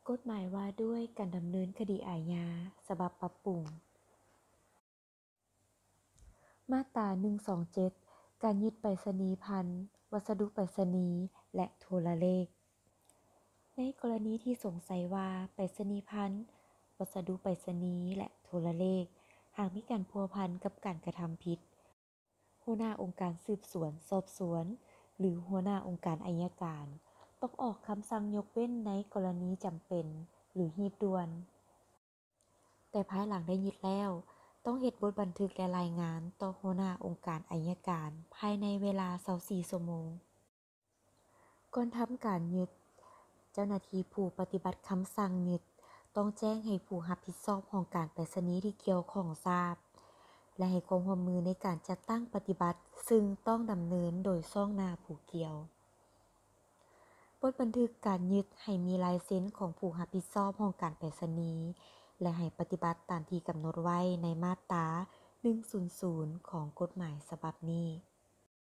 ກົດໝາຍວ່າດ້ວຍການດຳເນີນຄະດີອາຍາ ສະບັບປັບປຸງ. ມາດຕາໜຶ່ງສອງເຈັດ ການຍຶດໄປສະນີພັນ, ວັດສະດຸໄປສະນີ ແລະ ໂທລະເລກ. ໃນກໍລະນີທີ່ສົງໄສວ່າໄປສະນີພັນ, ວັດສະດຸໄປສະນີ ແລະ ໂທລະເລກ ຫາກມີການພົວພັນກັບການກະທຳຜິດ, ຫົວໜ້າອົງການສືບສວນສອບສວນ ຫຼື ຫົວໜ້າອົງການໄອຍະການ ຕ້ອງອອກຄຳສັ່ງຍົກເວັ້ນໃນກໍລະນີຈຳເປັນ ຫຼື ຮີບດ່ວນ. ແຕ່ພາຍຫຼັງໄດ້ຍຶດແລ້ວ, ຕ້ອງເຮັດບົດບັນທຶກ ແລະ ລາຍງານຕໍ່ຫົວໜ້າອົງການໄອຍະການພາຍໃນເວລາຊາວສີ່ຊົ່ວໂມງ. ກ່ອນທຳການຍຶດ, ເຈົ້າໜ້າທີ່ຜູ້ປະຕິບັດຄຳສັ່ງຍຶດ ຕ້ອງແຈ້ງໃຫ້ຜູ້ຮັບຜິດຊອບຫ້ອງການໄປສະນີທີ່ກ່ຽວຂ້ອງຊາບ ແລະ ໃຫ້ຄວາມຮ່ວມມືໃນການຈັດຕັ້ງປະຕິບັດ, ຊຶ່ງຕ້ອງດຳເນີນໂດຍຊ່ອງໜ້າຜູ້ກ່ຽວ. ບົດບັນທຶກການຍຶດໃຫ້ມີລາຍເຊັນຂອງຜູ້ຮັບຜິດຊອບຫ້ອງການໄປສະນີ ແລະ ໃຫ້ປະຕິບັດຕາມທີ່ກຳນົດໄວ້ໃນມາດຕາໜຶ່ງສູນສູນ ຂອງກົດໝາຍສະບັບນີ້.